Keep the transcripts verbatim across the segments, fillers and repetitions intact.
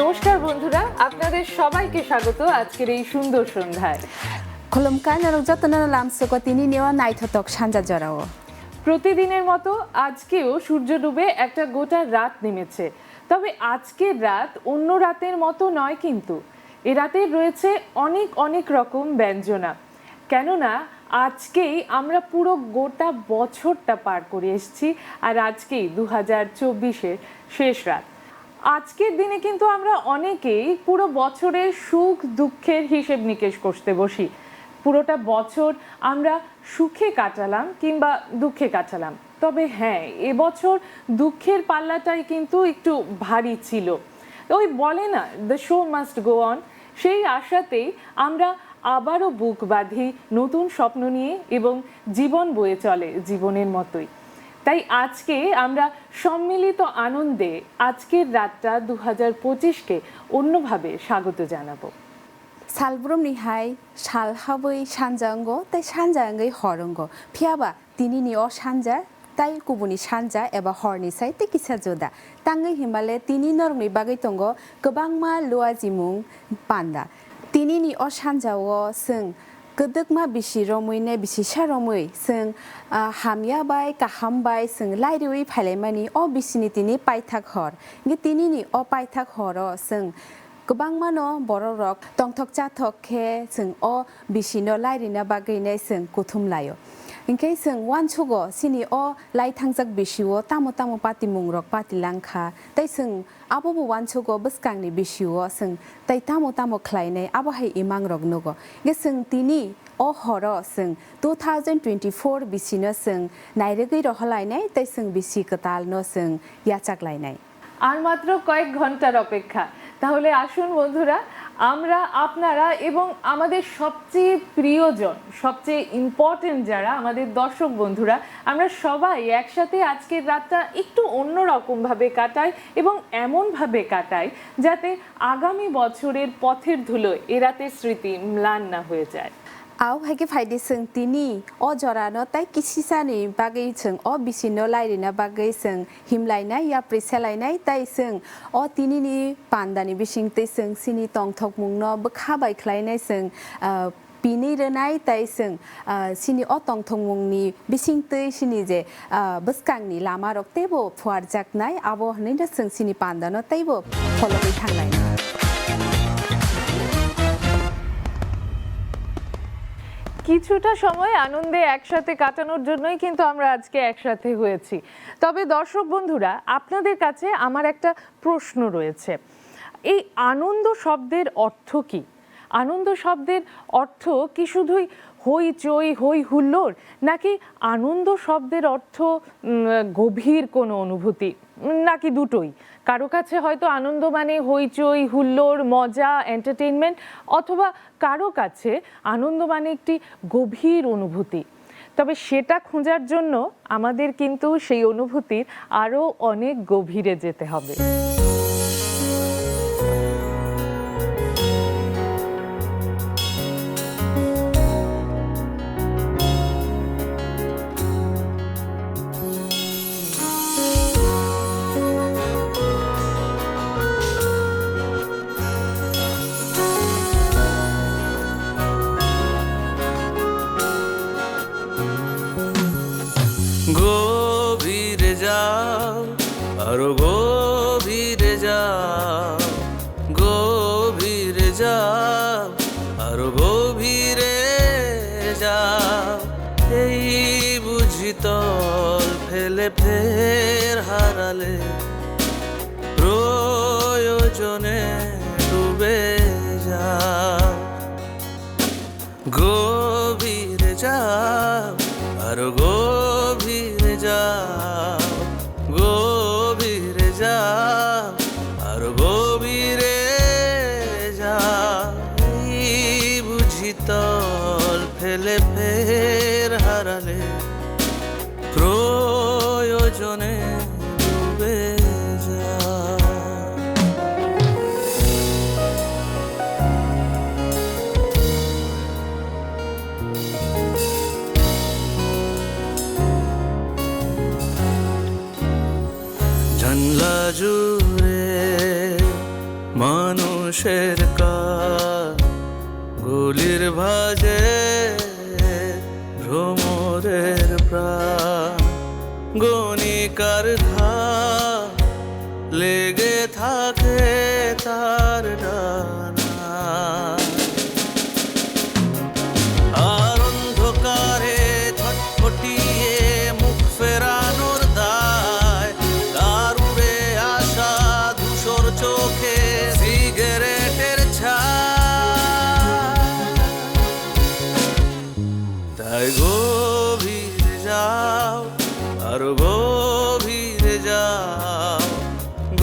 নমস্কার বন্ধুরা, আপনাদের সবাইকে স্বাগত আজকের এই সুন্দর সন্ধ্যায়। Khulumkha norok jotono lamsoko tini ni o naithotok sanja jorao. প্রতিদিনের মতো আজকেও সূর্য ডুবে একটা গোটা রাত নেমেছে। তবে আজকের রাত অন্য রাতের মতো নয় কিন্তু। এ রাতে রয়েছে অনেক অনেক রকম ব্যঞ্জনা। কেননা আজকেই আমরা পুরো গোটা বছরটা পার করে এসেছি, আর আজকেই দু হাজার চব্বিশের শেষ রাত। আজকের দিনে কিন্তু আমরা অনেকেই পুরো বছরের সুখ দুঃখের হিসেব নিকেশ করতে বসি। পুরোটা বছর আমরা সুখে কাটালাম কিংবা দুঃখে কাটালাম। তবে হ্যাঁ, এবছর দুঃখের পাল্লাটাই কিন্তু একটু ভারী ছিল। ওই বলে না, "The show must go on", সেই আশাতেই আমরা আবারও বুক বাঁধি নতুন স্বপ্ন নিয়ে এবং জীবন বয়ে চলে জীবনের মতোই। তাই আজকে আমরা সম্মিলিত আনন্দে আজকের রাতটা দু হাজার পঁচিশকে অন্যভাবে স্বাগত জানাবো। Salbrumni hai sal habwi sanja wngo tei sanja wngwi hor wngo, phiyaba tinini o sanja tai kubuni sanja eba horni sai tei kisa juda. Tangwi hinmale tini norokni bagwi tongo kwbangma luajimung panda. Tinini o sanjao chwng kwdwkma bisi romwi ne bisisa romwi chwng, ah, hamya bai kaham bai chwng lairiwi phailaimani o bisini tini paithak hor. Hwnkhe tinini o paithak horo chwng kwbangmano bororok tongthok chathok khe chwng o bisino lairina bagwinai chwng kuthum laio. Hinkhe chwng uansugo chini o laithangjak bisio tamo tamo patimungrok patilangkha, tei chwng abobo uansugo bwskangni bisio chwng tei tamo tamo khlainai abo hai imangrok nugo. Hinkhe chwng tini o horo chwng two thousand twenty-four bisino chwng nairwgwi rohorlainai tei chwng bisi kwtalno chwng yachaklainai. আর মাত্র কয়েক ঘন্টার অপেক্ষা। তাহলে আসুন বন্ধুরা, আমরা, আপনারা এবং আমাদের সবচেয়ে প্রিয়জন, সবচেয়ে ইম্পর্টেন্ট যারা আমাদের দর্শক বন্ধুরা, আমরা সবাই একসাথে আজকের রাতটা একটু অন্যরকমভাবে কাটাই এবং এমনভাবে কাটাই যাতে আগামী বছরের পথের ধুলোয় এ রাতের স্মৃতি ম্লান না হয়ে যায়। Au hai khe phai di, chwng tini o jora no tai kisisa ni bagwi chwng o bisi no lai rina bagwi chwng himlai nai, yapri selai nai, tai chwng o tini ni panda ni bising twi chwng chini tongthokmung no bwkha bai khlai nai chwng, ah, pinwi rwnai, tai chwng, ah, chini o tongthokmung ni bising twi chini je, ah, bwskang ni lama rok teibo phuarjaknai, abo hwnwi no chwng chini panda no teibo phologwi thanglainai. কিছুটা সময় আনন্দে একসাথে কাটানোর জন্যই কিন্তু আমরা আজকে একসাথে হয়েছি। তবে দর্শক বন্ধুরা, আপনাদের কাছে আমার একটা প্রশ্ন রয়েছে। এই আনন্দ শব্দের অর্থ কি? আনন্দ শব্দের অর্থ কি শুধুই হইচই, হই হুল্লোড়, নাকি আনন্দ শব্দের অর্থ, উম, গভীর কোনো অনুভূতি, নাকি দুটোই? কারো কাছে হয়তো আনন্দ মানে হইচই, হুল্লোড়, মজা, এন্টারটেইনমেন্ট, অথবা কারো কাছে আনন্দ মানে একটি গভীর অনুভূতি। তবে সেটা খোঁজার জন্য আমাদের কিন্তু সেই অনুভূতির আরও অনেক গভীরে যেতে হবে। গভীরে যাও, আরো গভীরে যাও, গভীরে যাও, আরো গভীরে যাও। এই বুঝি তল ফেলে ফের হারালে, প্রয়োজনে ডুবে যাও। গভীরে যাও, আরো গভীরে যাও, গভীরে যাও, আরো গভীরে যাও। এই বুঝি তল ফেলে ফের হারালে, প্রয়োজনে ডুবে যাও। জানলা জুড়ে মানুষের কাজ গুলির ভাঁজে ভ্রমরের প্রাণ, গণিকার ঘা লেগে থাকে তার ডানা। আর অন্ধকারে ছটফটিয়ে মুখ ফেরানোর দায়, তার উড়ে আসা ধূসর চোখে সিগারেটের ছাই। তাই গভীরে যাও, আরো গভীরে যাও,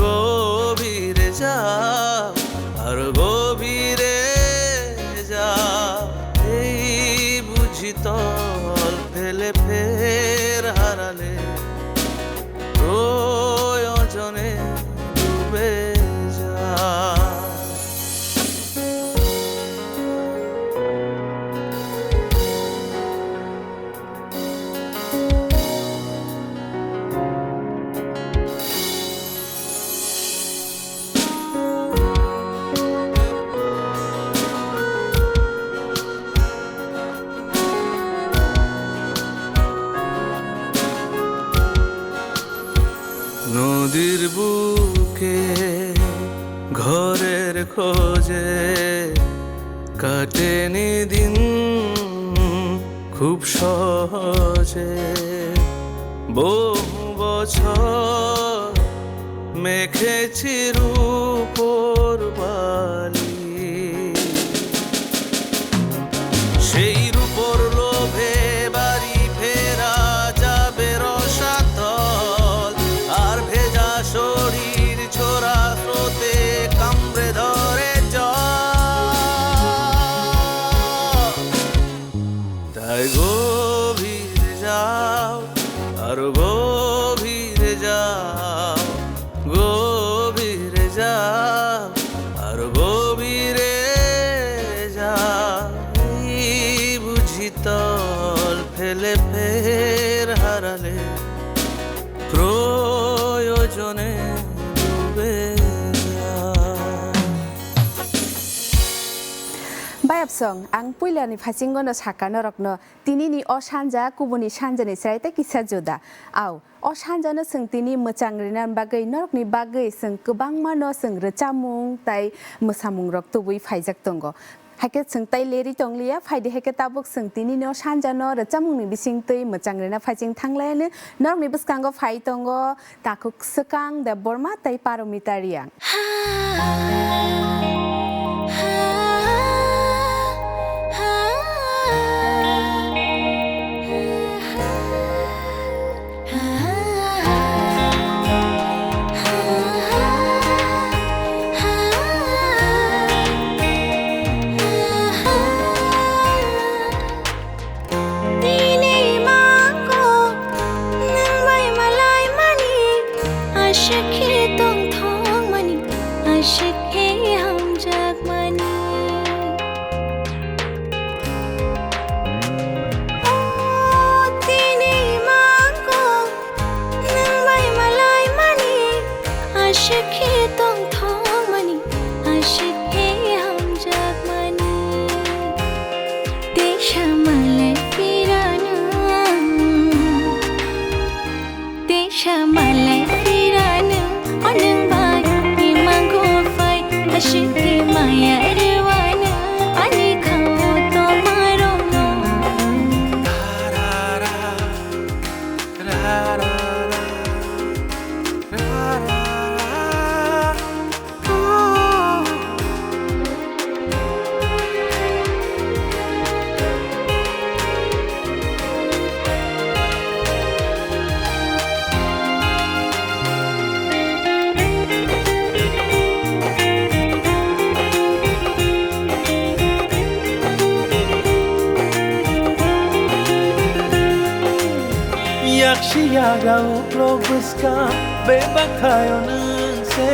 গভীরে যাও, আরো গভীরে যাও। এই বুঝি তল ফেলে ফের হারালে প্রয়োজনে ডুবে যাও। নদীর বুকে ঘরের খোঁজে কাটেনি দিন খুব সহজে। বহু বছর মেখেছি রূপোর বালি। সেই রূপোর লোভে বাড়ি ফেরা যাবে রসাতল, আর ভেজা শরীর ঝরা স্রোতে কামড়ে ধরে জল। তাই গভীরে যাও, আরো গভীরে যাও, গভীরে যাও, আরো গভীরে যাও। এই বুঝি তল ফেলে ফের হারালে প্রয়োজনে ডুবে যাও। Bayapsong, ang puilani phasingono saka norokno, tinini o sanja kubuni sanjani chwrai tei kisa juda. Au, o sanjano chwng tini mwchang rina bagwi norokni bagwi chwng kwbangmano chwng rwchapmung tei mwsamungrok tubui phaijak tongo. Haikhe chwng tei lerwi tongliya, phaidi haikhe tabuk chwng tinini o sanjano rwchapmungni bisingtwi mwchang rina phaising thanglaiani. Norokni bwskango phai tongo Takhuk Swkang Debbarma tei Paromita Reang. Tini mango nwng bai malaimani, aswk khe tongthokmani, aswk khe hamjakmani. O tini mango nwng bai malaimani, aswk khe tongthokmani, aswk khe hamjakmani. Teisa malai phirano, teisa malai phirano, o nwng bai imang kufai, aswk khe maya rwano, ani khao tongmarokno. Yaksi yagra uklok bwskang bebak thaio nwng se.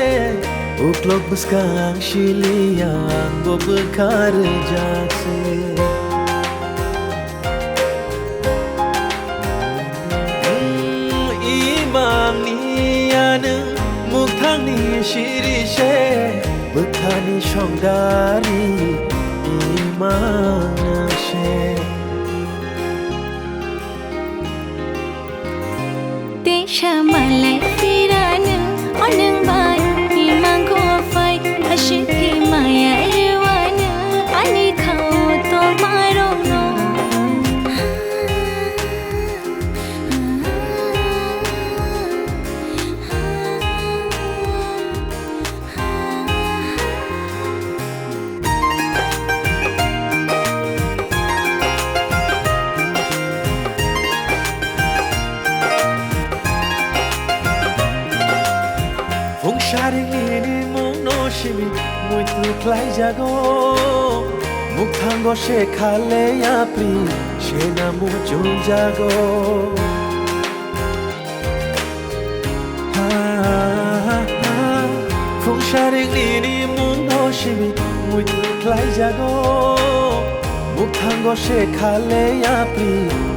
Uklok bwskang ang siliya, ang bo bwkha rwjak se. Hmm, imang ni ya nwng mukthang ni siri se. Bwkhani songdari imang se. Teisa malai phirano, o nwng bai imang go phai, aswk khe maya rwano, ani khao tongma rokno. Phungsaringni mungno simi muitu khlaijago, mukthango se khale yapri sena muchungjago. Phungsaring nini mungno simi muitu khlaijago, mukthango se khale yapri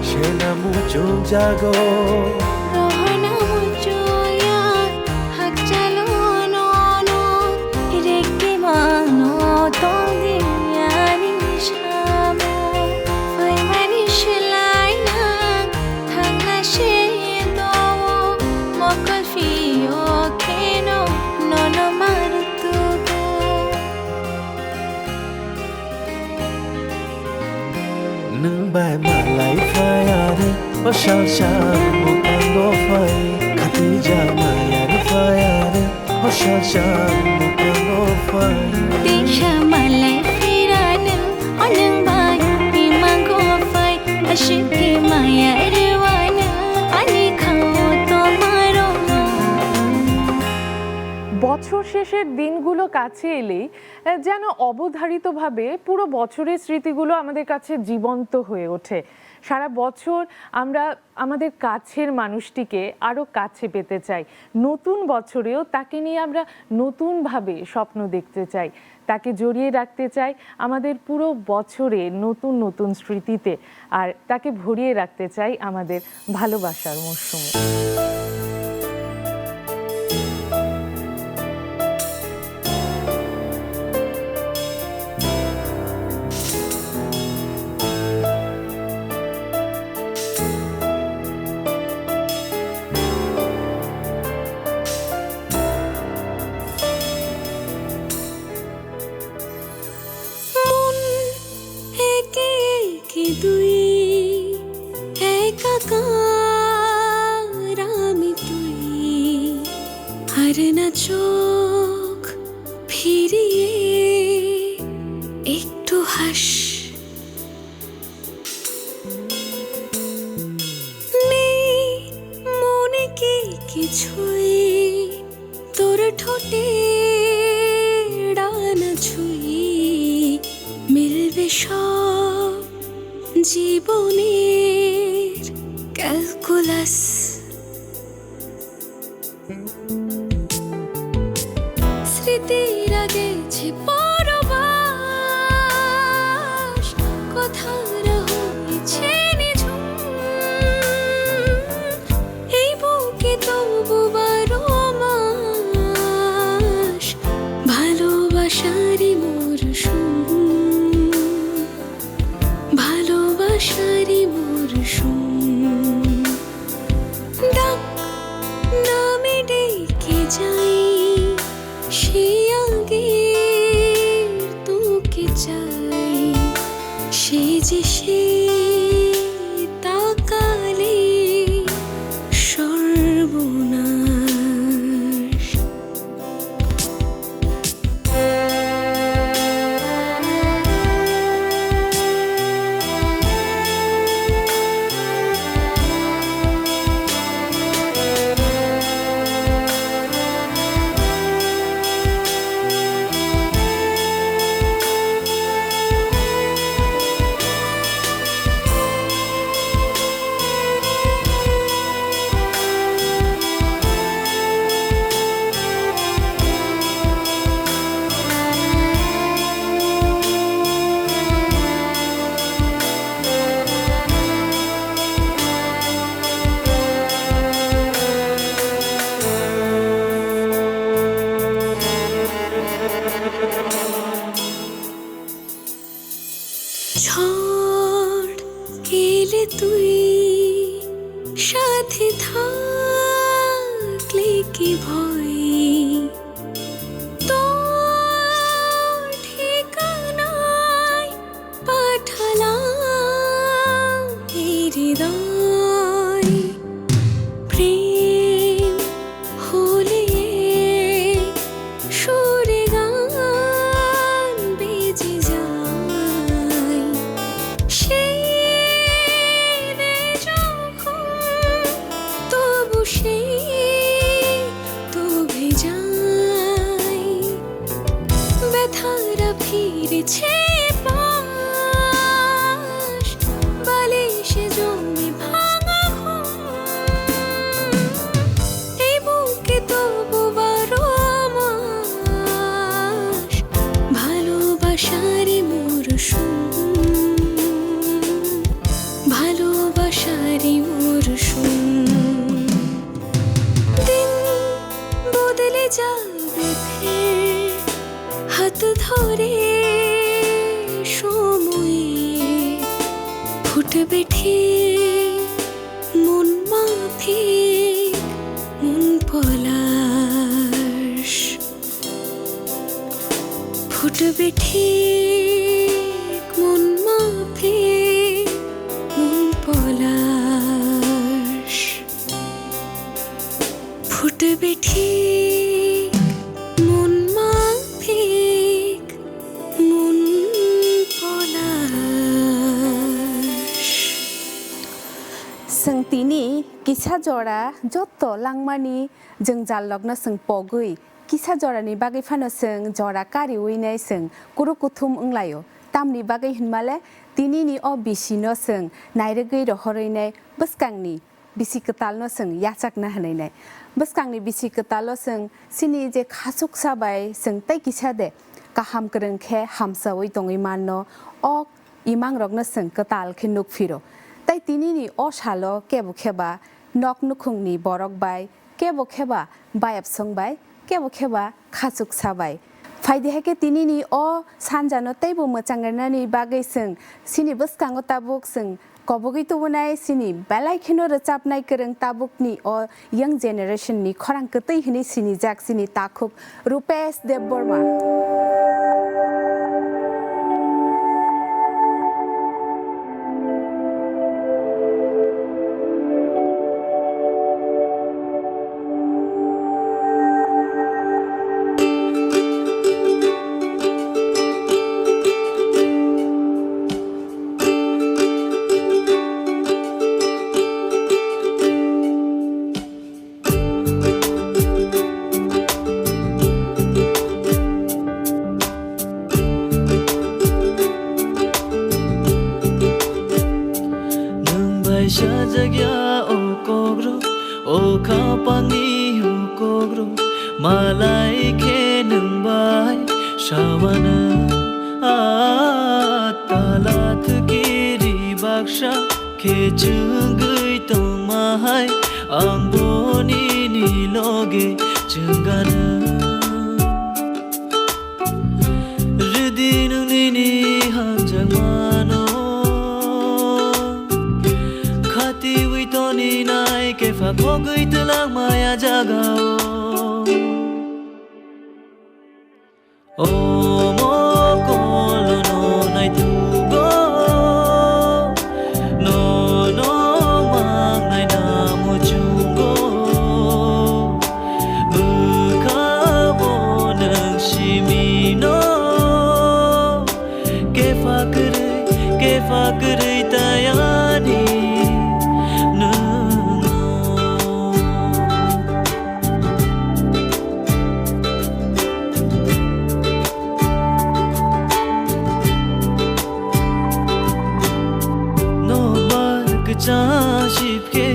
sena muchungjago. Rohorno muchungya hakchalo nono, rikti mano tongdi ani samo. Phaimani swlaina thangna se do, mokol phio kheno nono marutugo. Nwng bai malai phai are, o sal sal mukhango phai, khati jamai are phai are, o sal sal mukhango phai. Teisa malai phirano, o nwng bai imango phai, aswk khe maya rwano, ani khao tongma rokno. বছর শেষের দিনগুলো কাছে এলেই, আহ, যেন অবধারিতভাবে পুরো বছরের স্মৃতিগুলো আমাদের কাছে জীবন্ত হয়ে ওঠে। সারা বছর আমরা আমাদের কাছের মানুষটিকে আরও কাছে পেতে চাই। নতুন বছরেও তাকে নিয়ে আমরা নতুনভাবে স্বপ্ন দেখতে চাই, তাকে জড়িয়ে রাখতে চাই আমাদের পুরো বছরের নতুন নতুন স্মৃতিতে, আর তাকে ভরিয়ে রাখতে চাই আমাদের ভালোবাসার মরশুমে। মন একে একে দুই, একাকার আমি তুই। আর না চোখ ফিরিয়ে একটু হাস। নেই মনে কি কিছুই, তোর ঠোঁটে ডানা ছুঁই, মিলবে সব জীবনের ক্যালকুলাস। স্মৃতিরা গেছে পরবাস, কথারা হয়েছে নিঝুম। এই বুকে তবু বারো মাস ভালোবাসারই মরশুম। ভালোবাসারই মরশুম। ডাক নামে ডেকে যাই সে আগে। Thithak liki bhoi, tor thikanai pathalam ei hridoi. Prem hole sure gan beji jai. Shere jokhon tobu se to bhejai, bethara phirche pash, balishe jomi bhanga ghum. Ei buke tobu baro mas, bhalobashari morosum, bhalobashari morosum. Din bodole jabe pher, hat dhore somoy, phutbe thik mon maphik mon polash. Phutbe thik mon maphik mon polash. Phutbe thik mon maphik mon polash. Chwng tini kisa jora joto langmani jwngjallokno chwng pogwi kisa jorani bagwi phano chwng jora kariwi nai chwng kuru kuthum wnglaio. Tamni bagwi hinmale tinini o bisino chwng nairwgwi rohorwi nai bwskangni bisi kwtalno chwng yachakna hwnwi nai. Bwskangni bisi kwtalo chwng chini je khachuksa bai chwng tei kisa de kaham kwrwng khe hamsawi tongwi manno, o imangrokno chwng kwtal khe nuk phiro. Tei tinini o salo kebo kheba nok nukhungni borok bai, kebo kheba bayapsong bai, kebo kheba khachuksa bai. Phaidi hai khe tinini o sanjano teibo mwchang rwnani bagwi chwng chini bwskango tabuk chwng kobogwi tubunai chini belai kheno rwchapnai kwrwng tabukni o young generation ni khorang kwtwi hwnwi sinijak chini takhuk Rupesh Debbarma. Nwng bai sajak ya o kokrok, o khapangni o kokrok, malai khe nwng bai sawana. Atala thwkiri baksa khe chwngwi tongma hai, ang bo nini loge chwngano. Rwdi nwng nini hamjakmano, khatiwi toni nai kepha kogwi twlang maya jagao. Omo kolono naithugo, nono mangnai namu chungo. Bwkhao nwng simino, kepha kwrwi, kepha kwrwi tayani nwng. Nokbar kwchang sip khe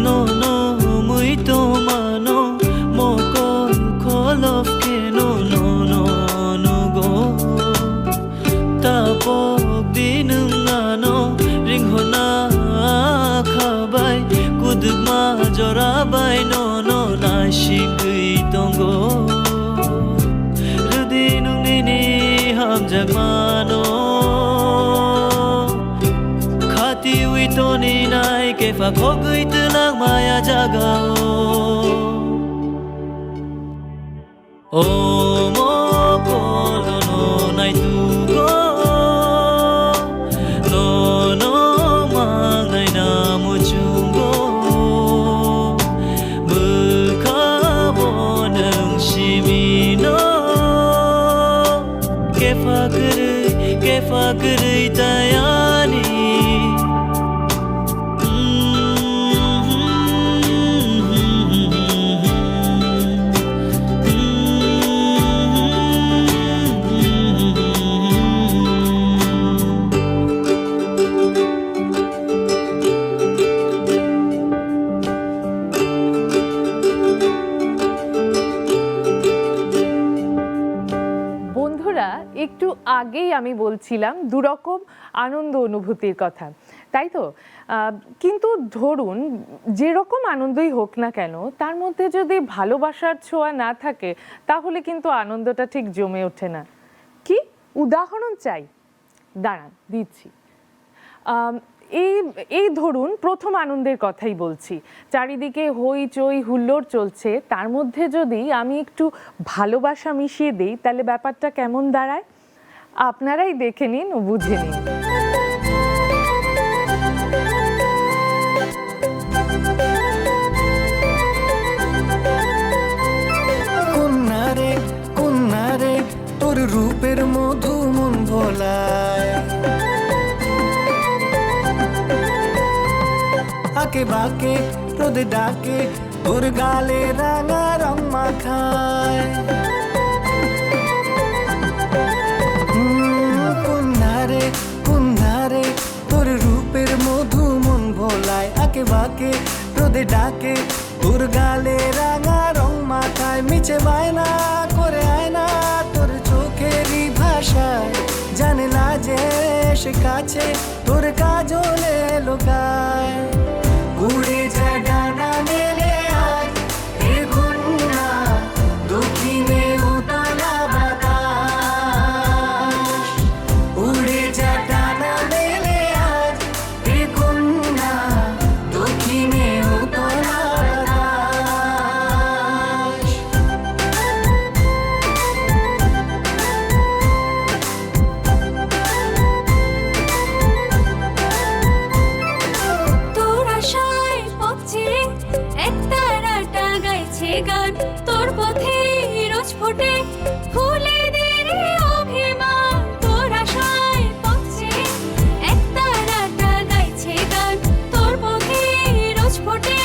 nono mui tongmano, mokol kholof khe nono nugo. Tapok di nwng ano ringhorna khabai, kudukma jora bai nono naisingwi tongo. Rwdi nwng nini hamjakmano, khatiwi toni nai Kepha khogwi twlang maya jagao. O mokol no naitugo, nono mangnai na muchungo, bwkha bo nwng simino, kepha kwrwi, kepha kwrwi tayani. বন্ধুরা, একটু আগেই আমি বলছিলাম দুরকম আনন্দ অনুভূতির কথা, তাই তো? আহ, কিন্তু ধরুন, যেরকম আনন্দই হোক না কেন, তার মধ্যে যদি ভালোবাসার ছোঁয়া না থাকে, তাহলে কিন্তু আনন্দটা ঠিক জমে ওঠে না। কি উদাহরণ চাই? দাঁড়ান, দিচ্ছি। আম, এই, এই ধরুন, প্রথম আনন্দের কথাই বলছি। চারিদিকে হইচই হুল্লোড় চলছে, তার মধ্যে যদি আমি একটু ভালোবাসা মিশিয়ে দেই, তাহলে ব্যাপারটা কেমন দাঁড়ায়? আপনারাই দেখে নিন ও বুঝে নিন। কন্যারে, কন্যারে, তোর রূপের মধু মন ভোলায়। আঁকে বাঁকে রোদে ডাকে, তোর গালে রাঙা রং মাখায়। হুম, কন্যারে, কন্যারে, তোর রূপের মধু মন ভোলায়। আঁকে বাঁকে রোদে ডাকে, তোর গালে রাঙা রং মাখায়। মিছে বায়না করে আয়না তোর চোখেরই ভাষায়। জানলা যে এসে কাছে, তোর কাজলে লুকায়। উড়ে যা ডানা মেলে আজ, রে কন্যা, দক্ষিণে উতলা বাতাস। উড়ে যা ডানা মেলে আজ, রে কন্যা, দক্ষিণে উতলা বাতাস। তোর আশায় পথ চেয়ে একতারাটা গাইছে গান। তোর পথে রোজ ফোটে ফুলেদের অভিমান। তোর আশায় পথ চেয়ে একতারাটা গাইছে গান। তোর পথে রোজ ফোটে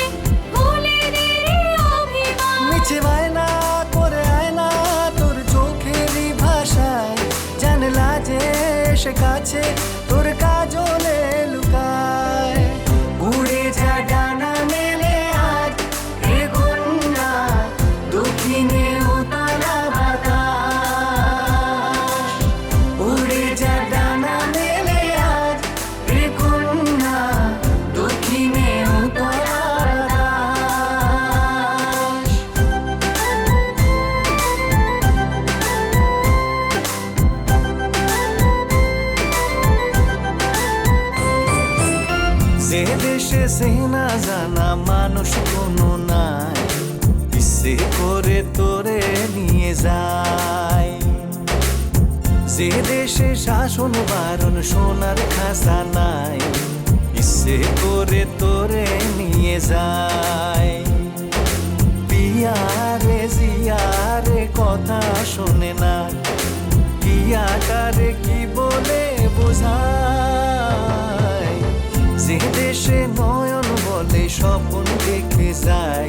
ফুলেদের অভিমান। মিছে বায়না করে আয়না তোর চোখেরই ভাষায়। জানলা যে এসে কাছে, তোর কাজলে লুকায়। উড়ে যা ডানা মেলে আজ, রে কন্যা, দক্ষিণে উতলা বাতাস। উড়ে যা ডানা মেলে আজ, রে কন্যা, দক্ষিণে উতলা বাতাস। যে দেশে চেনা জানা মানুষ কোনো নাই, ইচ্ছে করে তোরে নিয়ে যাই। যে দেশে শাসন বারণ সোনার খাজা নাই, ইচ্ছে করে তোরে নিয়ে যাই। পিয়ারে জিয়ারে কথা শোনে না, পিয়াটারে কি বলে বোঝাই? যে দেশে নয়ন বলে স্বপন দেখে যাই,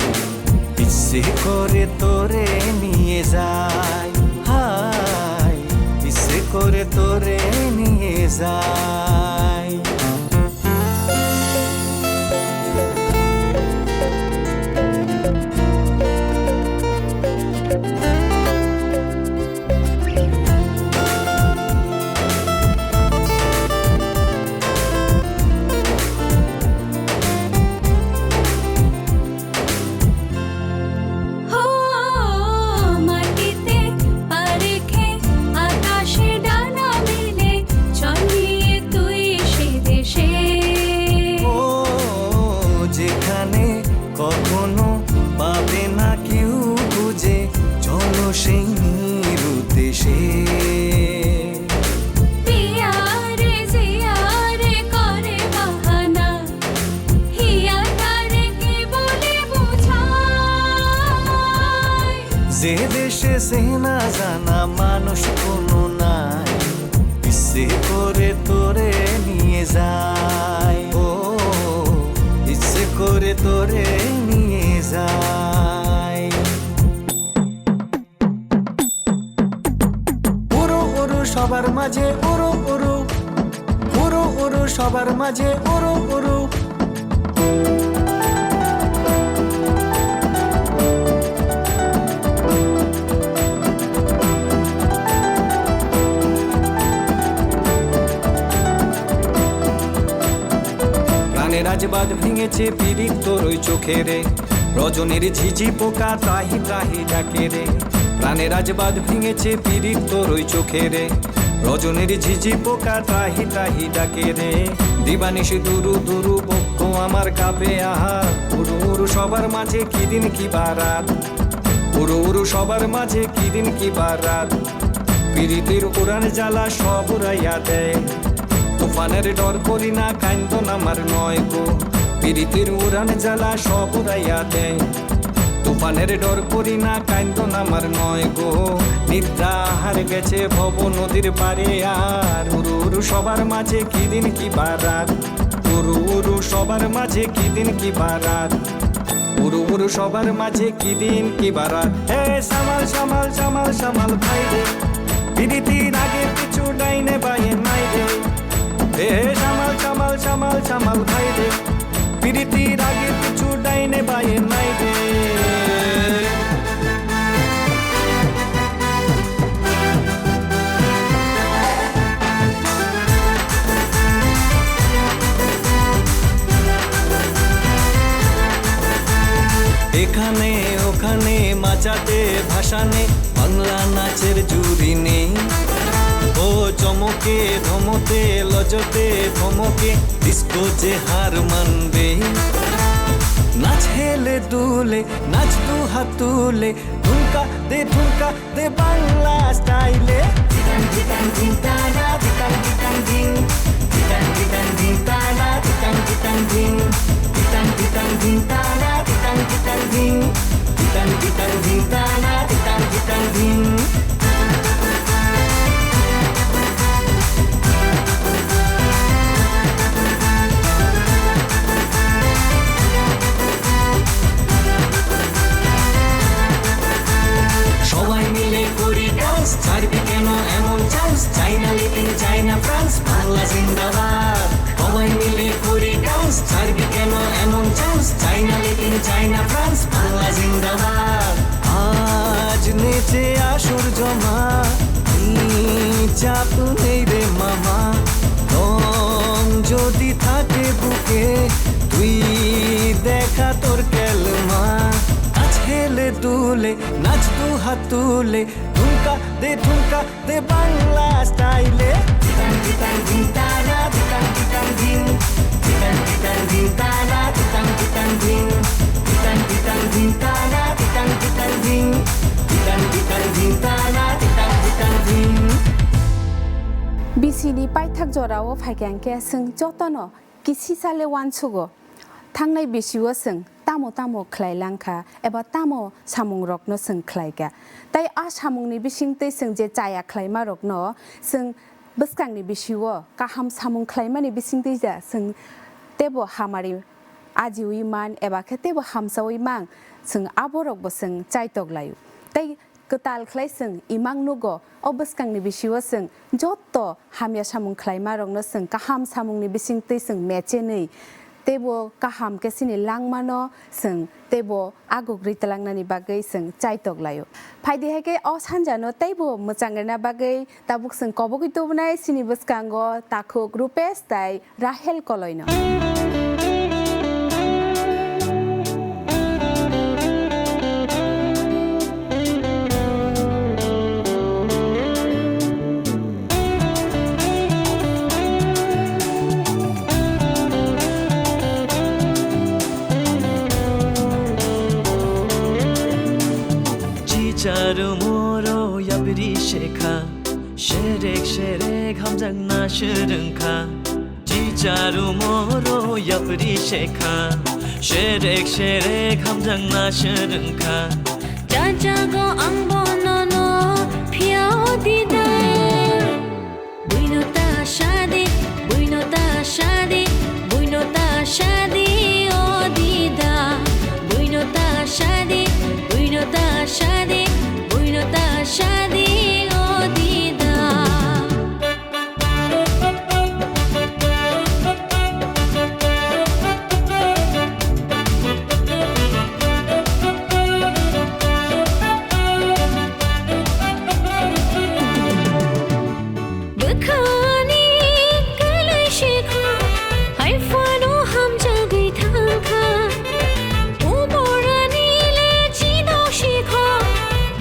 ইচ্ছে করে তোরে নিয়ে যাই, হায়, ইচ্ছে করে তোরে নিয়ে যাই। জানে কখনো পাবে না কেউ খুঁজে, চলো সেই নিরুদ্দেশে। পিয়ারে জিয়ারে করে বাহানা, হিয়াটারে কি বলে বোঝাই? যে দেশে চেনা জানা মানুষ কোনো নাই, ইচ্ছে করে তোরে নিয়ে যাই, ও, ইচ্ছে করে তোরে নিয়ে যাই। উড়ো উড়ো সবার মাঝে উড়ো উড়ো, উড়ো উড়ো সবার মাঝে উড়ো উড়ো। প্রাণের আজ বাঁধ ভেঙেছে পিরিত তোর ওই চোখে রে। রজনীর ঝিঝি পোকা ত্রাহি ত্রাহি ডাকে রে। প্রাণের আজ বাঁধ ভেঙেছে পিরিত তোর ওই চোখে রে। রজনীর ঝিঝি পোকা ত্রাহি ত্রাহি ডাকে রে। দিবানিশি দুরু দুরু বক্ষ আমার কাঁপে আহা। উড়ু উড়ু সবার মাঝে কি দিন কি বারাত। উড়ু উড়ু সবার মাঝে কি দিন কি বারাত। পিরিতির উড়ান জ্বালা সব উড়াইয়া দেয়। তুফানের ডর করি না, কাইন্দন আমার নয় গো। পিরিতির উড়ান জ্বালা সব উড়াইয়া দেয়। তুফানের ডর করি না, কাইন্দন আমার নয় গো। নিদ্রা হার গেছে ভব নদীর পারে আর। উড়ু উড়ু সবার মাঝে কি দিন কি বারাত। উড়ু উড়ু সবার মাঝে কি দিন কি বারাত। উড়ু উড়ু সবার মাঝে কি দিন কি বারাত। হে সামাল সামাল সামাল সামাল ভাই রে, পিরিতির আগে কিছু ডাইনে বায়ে নাই রে। হে সামাল সামাল সামাল সামাল ভাই রে, পিরিতির আগে কিছু ডাইনে বায়ে নাই রে। এখানে ওখানে মাচাতে ভাসানে বাংলা নাচের জুড়ি নেই। ও চমকে ধমকে লজতে ধমকে ডিস্কো যে হার মানবে। নাচ হেলে দুলে নাচ দু হাত তুলে ঠুমকা দে ঠুমকা দে বাংলা স্টাইলে। Ditang ditang ding ta da, ditang ditang ding. Ditang ditang ding ta da, ditang ditang ding. Ditang ditang ding ta da, ditang ditang ding. Ditang ditang ding ta da, ditang ditang ding. সবাই মিলে করি ডান্স, ছাড়বি কেন এমন চান্স? চাইনা লিটিল, চাইনা ফ্রান্স, বাংলা জিন্দাবাদ। সবাই মিলে করি ডান্স, ছাড়বি কেন এমন চান্স? চাইনা লিটিল, চাইনা ফ্রান্স, বাংলা জিন্দাবাদ। আজ নেচে আসর জমা, এই চাপ নেই রে মামা। দম যদি থাকে বুকে, তুই দেখা তোর কেলমা। নাচ হেলে দুলে, নাচ দু হাত তুলে, ঠুমকা দে ঠুমকা দে বাংলা স্টাইলে। Ditang ditang ding ta da, ditang ditang ding. Ditang ditang ding ta da, ditang ditang ding. Ditang ditang ding ta da, ditang ditang ding. Ditang ditang ding ta da, ditang ditang ding. Bisini paithak jorao phaikha hwnkhe chwng jotono kisisa le uansugo. Thangnai bisio chwng tamo tamo khlai langkha eba tamo samungrokno chwng khlaikha. Tai a samungni bisingtwi chwng je chaya khlaimarokno chwng bwskangni bisio kaham samung khlaimani bisingtwi ja chwng teibo hamari ajiui man eba khe teibo hamsaui man chwng aborokbo chwng chaitok laio. Tai kwtal khlai chwng imang nugo, o bwskangni bisio chwng joto hamya samung khlaimarokno chwng kaham samungni bisingtwi chwng mechenwi, teibo kaham khe chini langmano chwng teibo agugri twlangnani bagwi chwng chaitok laio. Phaidi hai khe o sanjano teibo mwchang rwna bagwi tabuk chwng kobogwi tubunai chini bwskango takhuk Rupesh tai Rahel Koloino. Charu moro yapri shekha, sherek sherek hamjakna swrwngkha. Chicharu moro yapri shekha, sherek sherek hamjakna swrwngkha. Chachago ang bonono phiya o dida. Buino ta shadi, buino ta shadi, buino ta shadi o dida. Buino ta shadi, buino ta shadi, buino ta shadi o dida. Bwkhani kwlwi sikha, hai phano hamjagwi thangkha. Umorani le chidok sikha,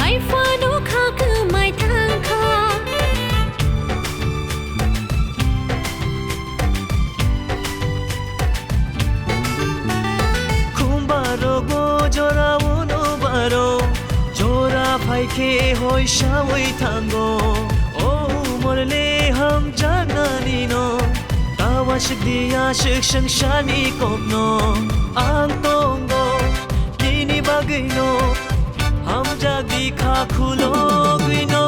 hai phano kha kwmai thangkha. Khumbarogo jora uno baro, jora phaikhe hoi sawi thango. O umorle hamjaknanino, tawa swkdi aswk swngcharni kokno. Ang tongo nini bagwino, hamjakdi kha khulogwino.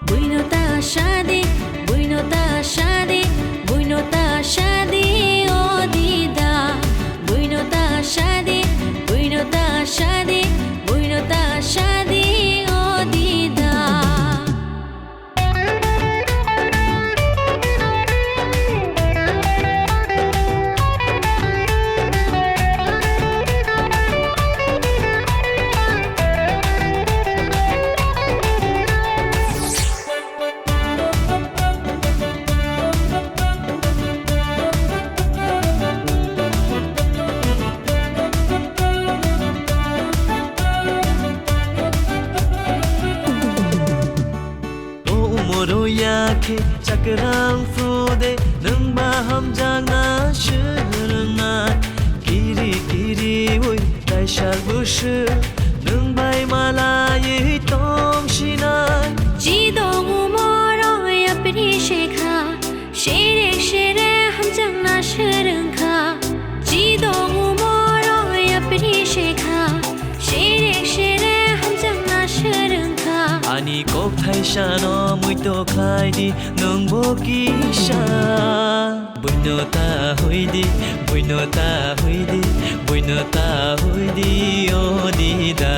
Buino ta shadi, buino ta shadi, buino ta shadi o dida. Buino ta shadi, buino ta shadi, buino ta shadi o dida. O umoro ya khe chakrang phude, nwng ba hamjakna swrwngna. Kiri kiri ui kaisa bwswk, nwng bai malaiwi tong sinai. Chidong umoro yapri shekha, sere sere hamjakna swrwngkha. Chidong umoro yapri shekha, sere sere hamjakna swrwngkha. Ani kok thaisano muito khlaidi, nwngbo kisa. Buino ta huidi, buino ta huidi, buino ta huidi o dida.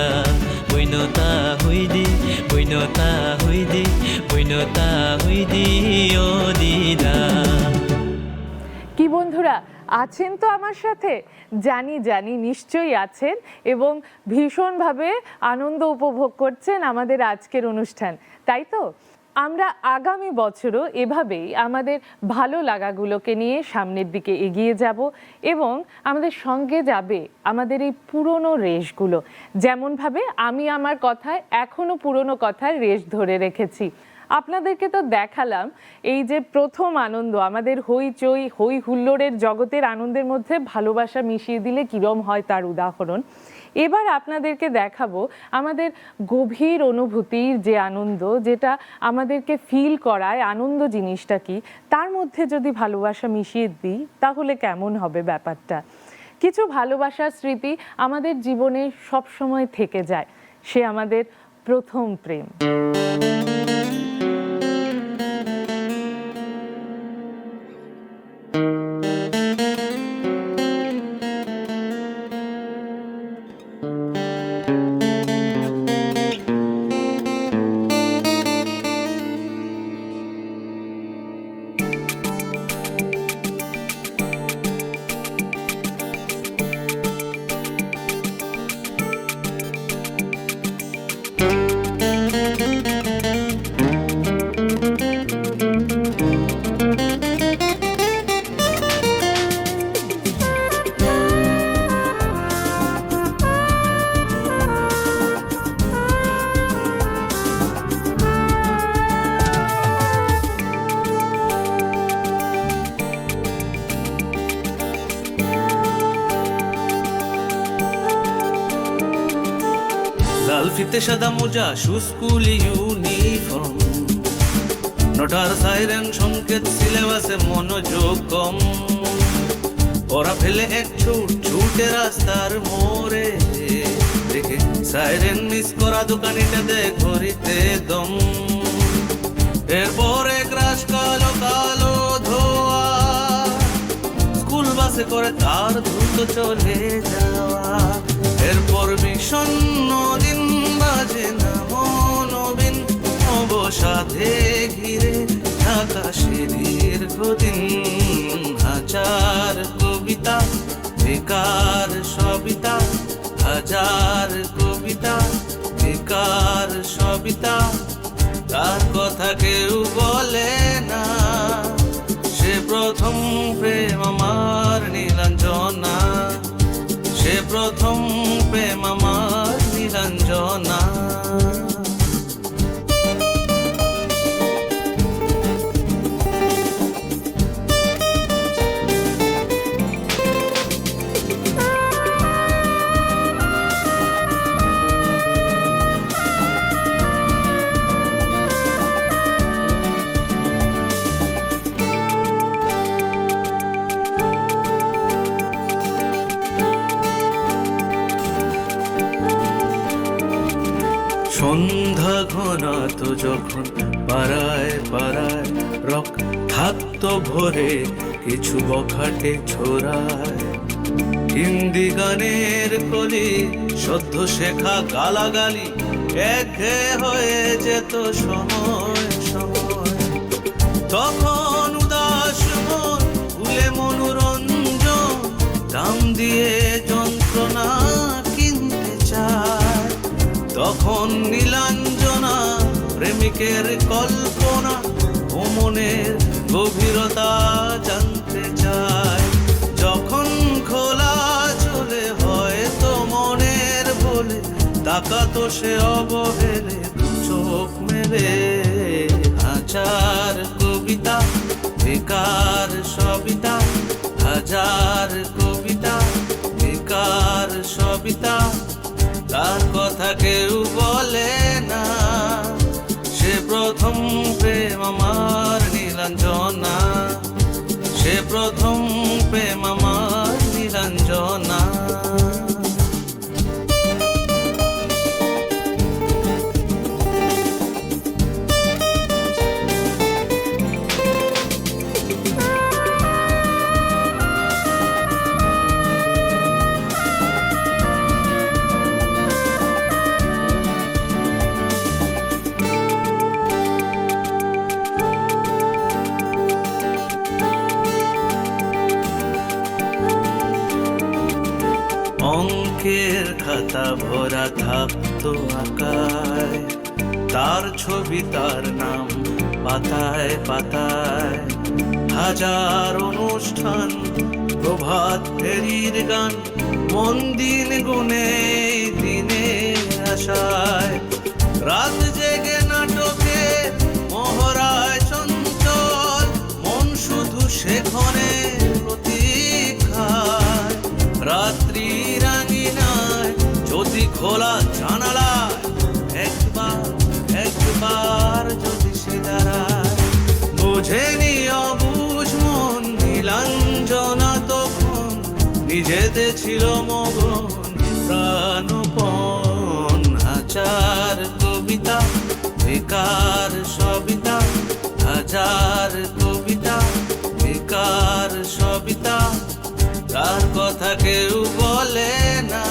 Buino ta huidi, buino ta huidi, buino ta huidi o dida. কি বন্ধুরা, আছেন তো আমার সাথে? জানি, জানি, নিশ্চয়ই আছেন এবং ভীষণভাবে আনন্দ উপভোগ করছেন আমাদের আজকের অনুষ্ঠান, তাই তো? আমরা আগামী বছরও এভাবেই আমাদের ভালো লাগাগুলোকে নিয়ে সামনের দিকে এগিয়ে যাব এবং আমাদের সঙ্গে যাবে আমাদের এই পুরনো রেশগুলো। যেমনভাবে আমি আমার কথায় এখনো পুরনো কথার রেশ ধরে রেখেছি। আপনাদেরকে তো দেখালাম এই যে প্রথম আনন্দ, আমাদের হইচই, হই হুল্লোড়ের জগতের আনন্দের মধ্যে ভালোবাসা মিশিয়ে দিলে কিরম হয় তার উদাহরণ। এবার আপনাদেরকে দেখাবো আমাদের গভীর অনুভূতির যে আনন্দ, যেটা আমাদেরকে ফিল করায় আনন্দ জিনিসটা কি, তার মধ্যে যদি ভালোবাসা মিশিয়ে দিই তাহলে কেমন হবে ব্যাপারটা। কিছু ভালোবাসার স্মৃতি আমাদের জীবনে সবসময় থেকে যায়, সে আমাদের প্রথম প্রেম। লাল ফিতে সাদা মোজা, শু স্কুল ইউনিফর্ম, নটার সাইরেন সংকেত, সিলেবাসে মনোযোগ কম। ওরা ফেলে এক ছুট, ছুটে রাস্তার মোড়ে, দেখে সাইরেন মিস করা দোকানিটা দেয় ঘড়িতে দম। এরপর এক রাশ কালো কালো ধোয়া, স্কুল বাসে করে তার দ্রুত চলে যাওয়া। এরপর বিষণ্ণ দিন, বাজে না মনোবিন, অবসাদে ঘিরে থাকা সে দীর্ঘদিন। হাজার কবিতা, বেকার সবিতা, হাজার কবিতা, বেকার সবিতা, তার কথা কেউ বলে না। সে প্রথম প্রেম আমার নীলাঞ্জনা, সে প্রথম প্রেম আমার নীলাঞ্জনা। সন্ধ্যা ঘনাত যখন পাড়ায় পাড়ায় রক থাকতো ভরে কিছু বখাটে ছড়ায়। হিন্দি গানের কলি, সদ্য শেখা গালাগালি, একঘেয়ে হয়ে যেত সময় সময়। তখন উদাস মন ভুলে মনোরঞ্জন, দাম দিয়ে যন্ত্রণা কিনতে চায়। তখন নীলাঞ্জনা প্রেমিকের কল্পনা ও মনের গভীরতা জানতে চায়। যখন খোলা চলে হয়তো মনের বলে, তাকাতো সে অবহেলে দু চোখ মেলে। হাজার কবিতা, বেকার সবিতা, হাজার কবিতা, বেকার সবিতা, তার কথা কেউ বলে না। সে প্রথম প্রেম আমার নীলাঞ্জনা, সে প্রথম প্রেম আমার নীলাঞ্জনা। অঙ্কের খাতা ভরা থাকতো আঁকায়, তার ছবি, তার নাম পাতায় পাতায়। হাজার অনুষ্ঠান, প্রভাত ফেরির গান, মন দিন গুনে দিনে আশায়। রাত জেগে নাটকে মহড়ায় চঞ্চল, মন শুধু সেখানে প্রতীক্ষায়। রাত্রির আঙিনায় যদি খোলা জানালায় একবার, একবার যদি সে দাঁড়ায়। বোঝেনি অবুঝ মন নীলাঞ্জনা তখন, নিজেতে ছিল মগন প্রাণপণ। হাজার কবিতা, বেকার সবিতা, হাজার কবিতা, বেকার সবিতা, তার কথা কেউ বলে না।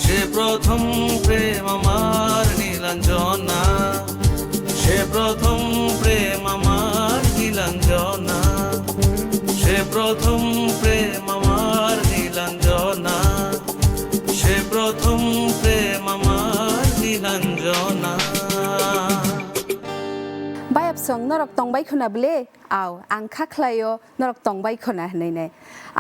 সে প্রথম প্রেম আমার নীলাঞ্জনা, সে প্রথম প্রেম আমার নীলাঞ্জনা, সে প্রথম প্রেম আমার নীলাঞ্জনা, সে প্রথম প্রেম আমার Nilanjana. Bayapsong, norok tongbai khuna bwle? Au, ang kha khlaio, norok tongbai khuna hwnwi nai.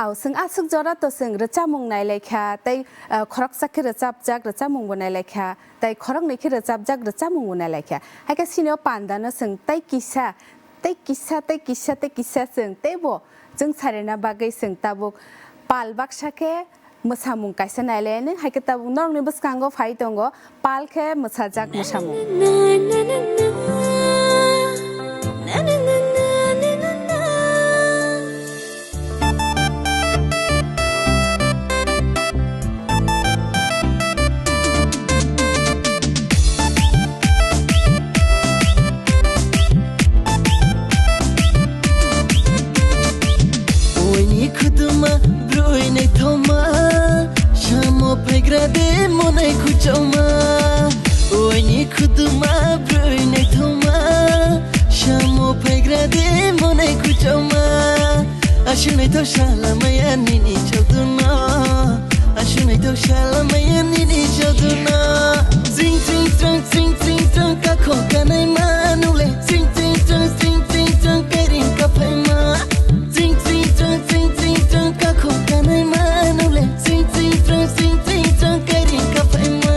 Au, chwng aswk jora to chwng rwchapmung nai lai kha, tei, ah, khoroksa khe rwchapjak rwchapmung bo nai lai kha, tei khoroknwi khe rwchapjak rwchapmung bo nai lai kha. Hai khe sini o panda no chwng tei kisa, tei kisa, tei kisa, tei kisa chwng teibo chwng sarina bagwi chwng tabuk pal baksa khe mwsamung kaisa nailainai, hai khe tabuk norokni bwskango phai tongo pal khe mwsajak mwsamung. Oini khuduma broi naithoma, samo phaigra de monai khuchauma. Oini khuduma broi naithoma, samo phaigra de monai khuchauma. Aswk naithok sala maya nini chawduna. Aswk naithok sala maya nini chawduna. Ching ching chang, ching ching chang, kakhok kanai manule. Ching ching chang, ching ching chang, kairing kaphaima. Ching ching chang, ching ching chang, kakhok kanai manule. Ching ching chang, ching ching chang, kairing kaphaima.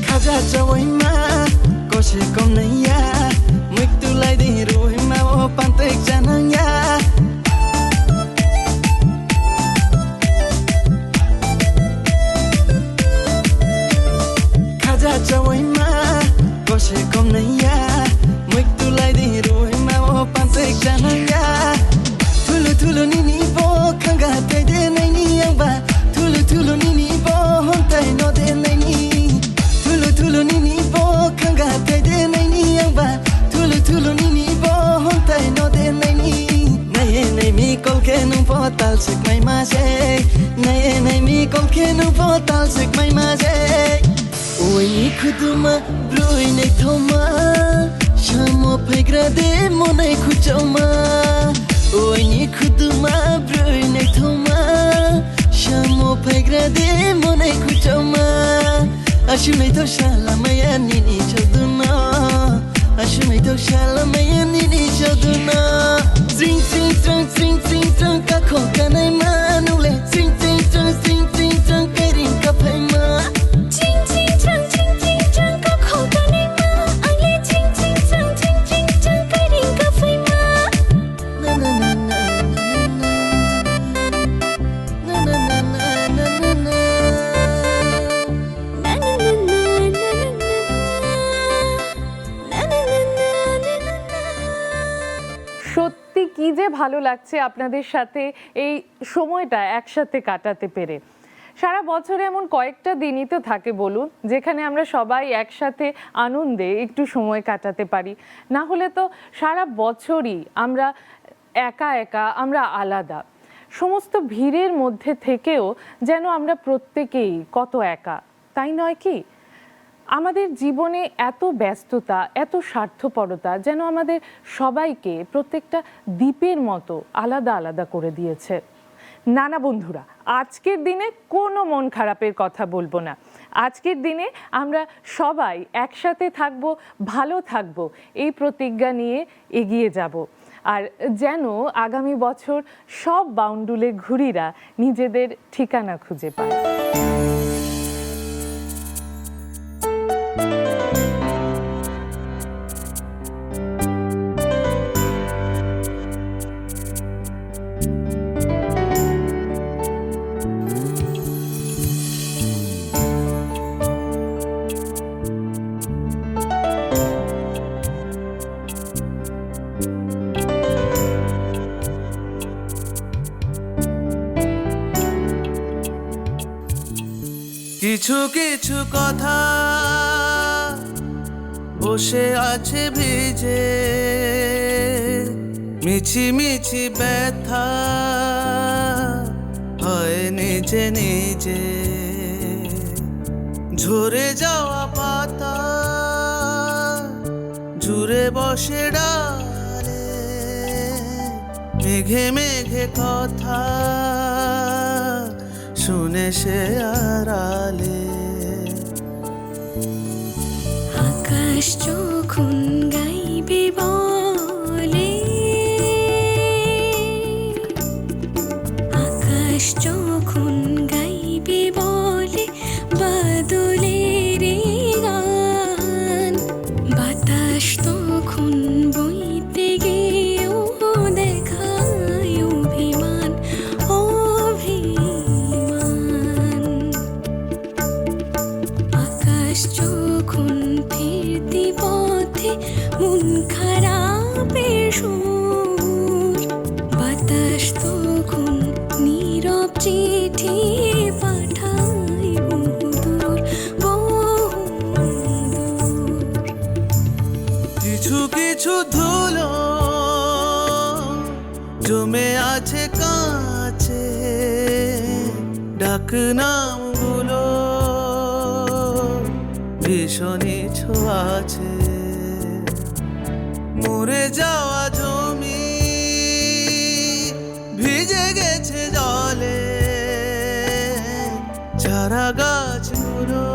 Khaja chawi ma, kose kom naiya, muitu lai di rui ma o pantek janang ya. Khaja chawi ma, kose kom naiya, muitu lai di rui ma o pantek janang ya. Thulu thulu nini bo khanga tei de naini yang ba. Thulu thulu nini bo hontai no de naini. Thulu thulu nini bo khanga tei de naini yang ba. Thulu thulu nini bo hontai no de naini. Naiye naimi kol khe nung bo tal sik mai ma je. Naiye naimi kol khe nung bo tal sik mai ma je. Oini khuduma broi naithoma, samo phaigra de monai khuchauma. Oini khuduma broi naithoma, samo phaigra de monai khuchauma. Aswk naithok sala maya nini chawduna. Aswk naithok sala maya nini chawduna. Ching ching chang, ching ching chang, kakhok kanai manule. Ching ching chang, ching ching chang, kairing kaphaima. Ching ching chang, ching ching chang, kakhok kanai ma. Angle ching ching chang, ching ching chang, kairing kaphaima. Na na na na na na. Na na na na na na. সত্যি কি যে ভালো লাগছে আপনাদের সাথে এই সময়টা একসাথে কাটাতে পেরে। সারা বছরে এমন কয়েকটা দিনই তো থাকে বলুন, যেখানে আমরা সবাই একসাথে আনন্দে একটু সময় কাটাতে পারি। না হলে তো সারা বছরই আমরা একা একা, আমরা আলাদা। সমস্ত ভিড়ের মধ্যে থেকেও যেন আমরা প্রত্যেকেই কত একা, তাই নয় কি? আমাদের জীবনে এত ব্যস্ততা, এত স্বার্থপরতা যেন আমাদের সবাইকে প্রত্যেকটা দ্বীপের মতো আলাদা আলাদা করে দিয়েছে। না, না বন্ধুরা, আজকের দিনে কোনো মন খারাপের কথা বলবো না। আজকের দিনে আমরা সবাই একসাথে থাকবো, ভালো থাকবো, এই প্রতিজ্ঞা নিয়ে এগিয়ে যাব। আর যেন আগামী বছর সব বাউন্ডুলে ঘুরিরা নিজেদের ঠিকানা খুঁজে পায়। কিছু কিছু কথা বসে আছে ভিজে, মিছি মিছি ব্যথা হয় নিজে নিজে। ঝরে যাওয়া পাতা জুড়ে বসে ডালে, মেঘে মেঘে কথা শুনে সে আড়ালে। আকাশ যখন গাইবে বলে, আকাশ যখন গাইবে বলে বাদলের গান, বাতাস তখন বইতে গিয়েও দেখায় অভিমান, অভিমান। আকাশ যখন ফিরতি পথে মন খারাপের সুর, বাতাস তখন নীরব চিঠি পাঠায় বহুদূর, বহুদূর। কিছু কিছু ধুলো জমে আছে কাছে, ডাক নামগুলো ভীষণই ছোঁয়াচে। মরে যাওয়া জমি ভিজে গেছে জলে, চারা গাছগুলো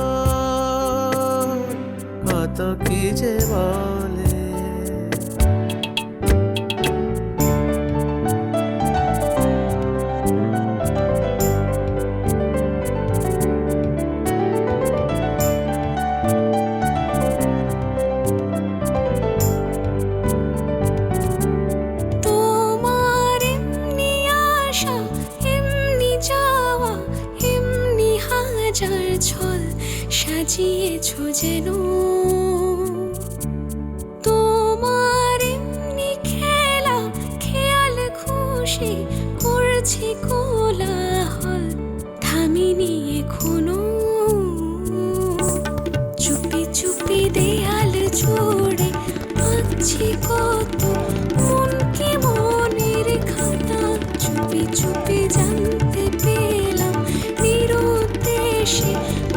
কত কি যে বলে। তোমার এমনি আশা, এমনি চাওয়া, এমনি হাজার ছল সাজিয়েছ যেন। তোমার এমনি খেলা, খেয়াল খুশি করছি কোলাহল, থামিনি এখনো। চুপি চুপি দেয়াল জুড়ে আঁকছি কত মন কি মনের খাতা। চুপি চুপি জানতে পেলাম নিরুদ্দেশে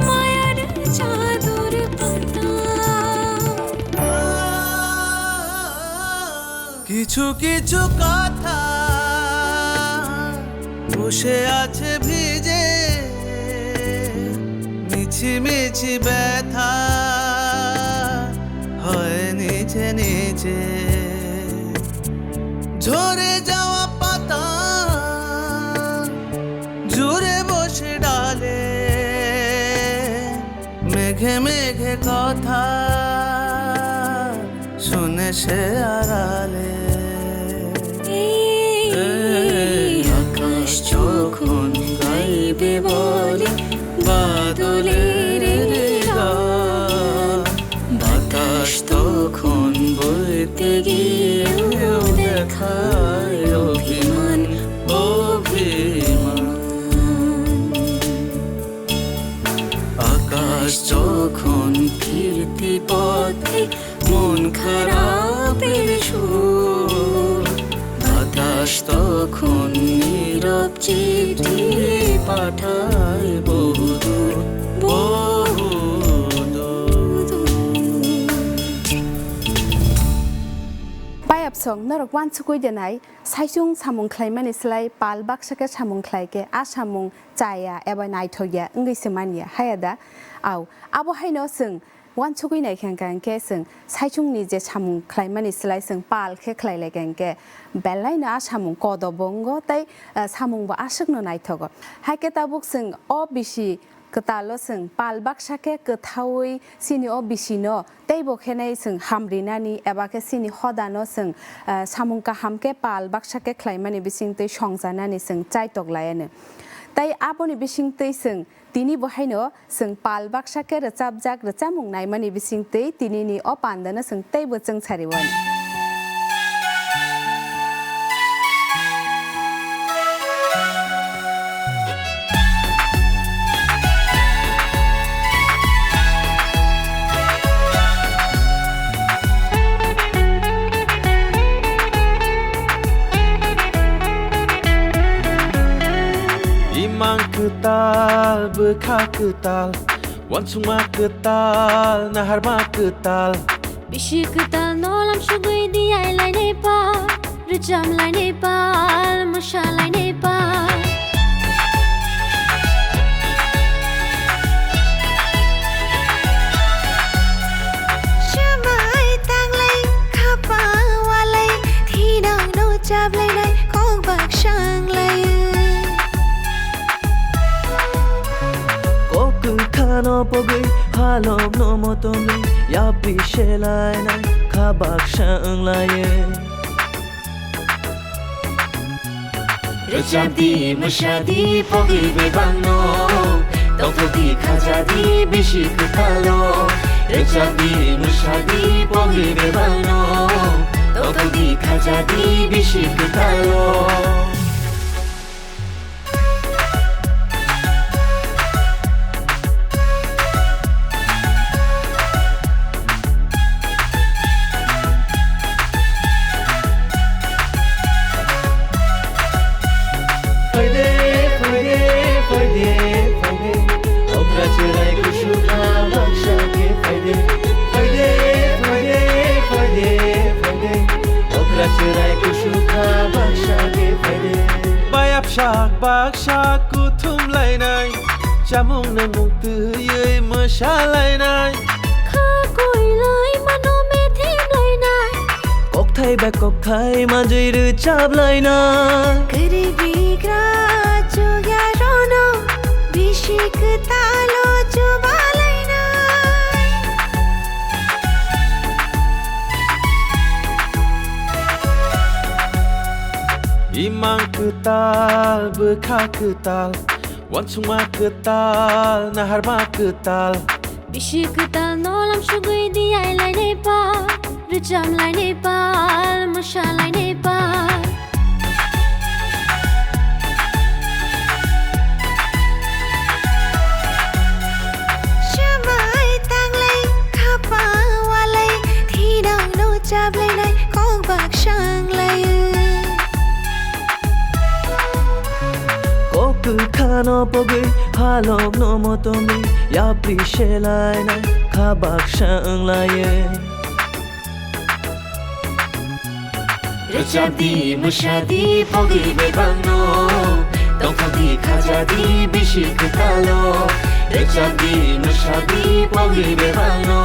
মায়ার চাদর পাতা। কিছু কিছু কথা বসে আছে ভিজে, মিছি মিছি ব্যথা হয় নিজে নিজে। ঝরে যাওয়া পাতা জুড়ে বসে ডালে, মেঘে মেঘে কথা শুনে সে আড়ালে। এই আকাশ যখন গাইবে বলে বাদলের গান, বাতাস তখন বইতে গিয়েও দেখায় অভিমান, অভিমান। আকাশ যখন ফিরতি পথে মন খারাপের সুর, বাতাস তখন নীরব চিঠি পাঠায় বহুদূর, বহুদূর। Payapsong norok uansukgwi denai, saichung samung khlaimani slai pal baksa khe samung khlai khe, a samung chaya eba naithokya wngwi se manya, haya da? Au, abo haino chwng uansugwi naikha hwnkha hwnkhe chwng saichungni je samung khlaimani slai chwng pal khe khlai laikha hwnkhe belaino a samung kodo bo wngo tei, ah, samungbo aswkno naithogo. Hai khe tabuk chwng o bisi kwtalo chwng pal baksa khe kwthaui chini o bisino teibo khenai chwng hamrinani eba khe chini hodano chwng, ah, samung kaham khe pal baksa khe khlaimani bisingtwi songjanani chwng chaitok laianw. Tei aboni bisingtwi chwng tini bo haino chwng pal baksa khe rwchapjak rwchapmung naimani bisingtwi tinini o pandano chwng teibo chwng sariwani. Mang kwtal, bwkha kwtal, uansukma kwtal, naharma kwtal. Bisi kwtal no lam sugwi di ai lainai pal, rwchap lainai pal, mwsa lainai pal. Swmai tanglai, khapang walai, thinang no chaplainai, kok baksa wnglai. Kok kwkhano pogwi, halokno motomwi, yapri selainai, kha baksa wnglai. Rwchapdi, mwsadi, pogwi bebakno. Tongthokdi, khajadi, bisi kwtalo. Rwchapdi, mwsadi, pogwi bebakno. Tongthokdi, khajadi, bisi kwtalo. Phaide, phaide, phaide, phaide. Okra chwrai kusu kha baksa khe phaide. Phaide, phaide, phaide, phaide. Okra chwrai kusu kha baksa khe phaide. Bayapsa baksa kuthum lainai. Chamung nangmung twiwi mwsa lainai. Kha koilai mano methim lainai. Kokthai bai kokthai manjwi rwchap lainai. Kwrwi bigra chukya rono bisi kwtalo chuba lainai. Imang kwtal, bwkha kwtal, uansukma kwtal, naharma kwtal. Bisi kwtal no lam sugwi di ai lainai pal, rwchap lainai pal, mwsa lainai pal. Swmai tanglai, khapang walai, thinang no chaplainai, kok baksa wnglai. Kok kwkhano pogwi, halokno motomwi, yapri selainai, kha baksa wnglai. Rwchapdi, mwsadi, pogwi bebakno. Tongthokdi, khajadi, bisi kwtalo. Rwchapdi, mwsadi, pogwi bebakno.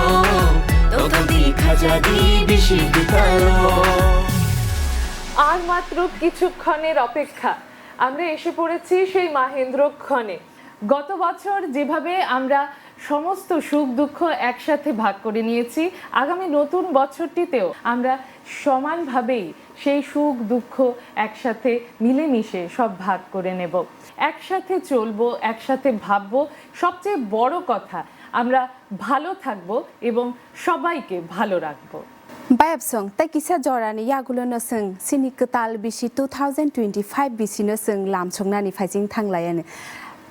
Tongthokdi, khajadi, bisi kwtalo. আর মাত্র কিছুক্ষণের অপেক্ষা, আমরা এসে পড়েছি সেই মাহেন্দ্র ক্ষণে। গত বছর যেভাবে আমরা সমস্ত সুখ দুঃখ একসাথে ভাগ করে নিয়েছি, আগামী নতুন বছরটিতেও আমরা সমানভাবেই সেই সুখ দুঃখ একসাথে মিলেমিশে সব ভাগ করে নেব। একসাথে চলবো, একসাথে ভাববো। সবচেয়ে বড় কথা, আমরা ভালো থাকবো এবং সবাইকে ভালো রাখবো। Bayapsong, tei kisa jorani yagulo no chwng chini kwtal bisi two thousand twenty-five bisi no chwng lamsoknani phaising thanglaiani.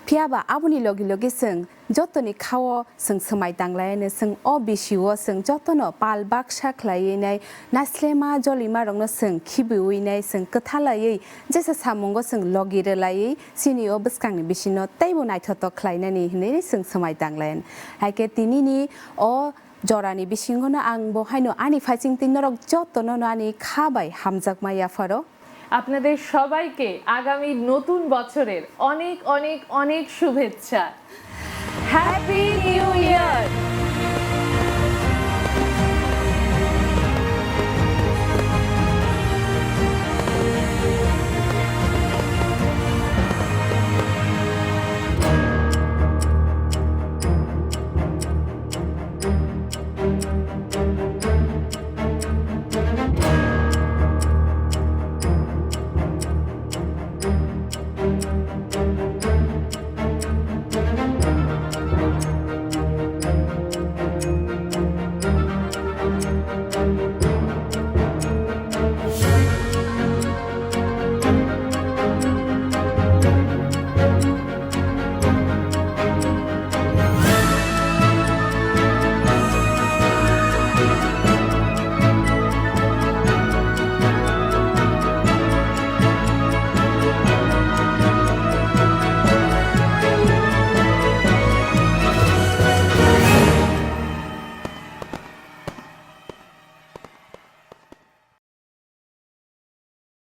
Phiyaba aboni logi logi chwng jotoni khao chwng swmai tanglaino, chwng o bisio chwng jotono pal baksa khlaiwi nai naislema jolimarokno chwng khibiwi nai chwng kwthalaiwi jesa samungo chwng logi rwlaiwi chini o bwskangni bisino teibo naithotok khlainani hinwi chwng swmai tanglaino. Hai khe tinini o jorani bisingono ang bo haino ani phaisingtwi norok jotono ani kha bai hamjakma yapharo. আপনাদের সবাইকে আগামী নতুন বছরের অনেক অনেক অনেক শুভেচ্ছা। Happy new year!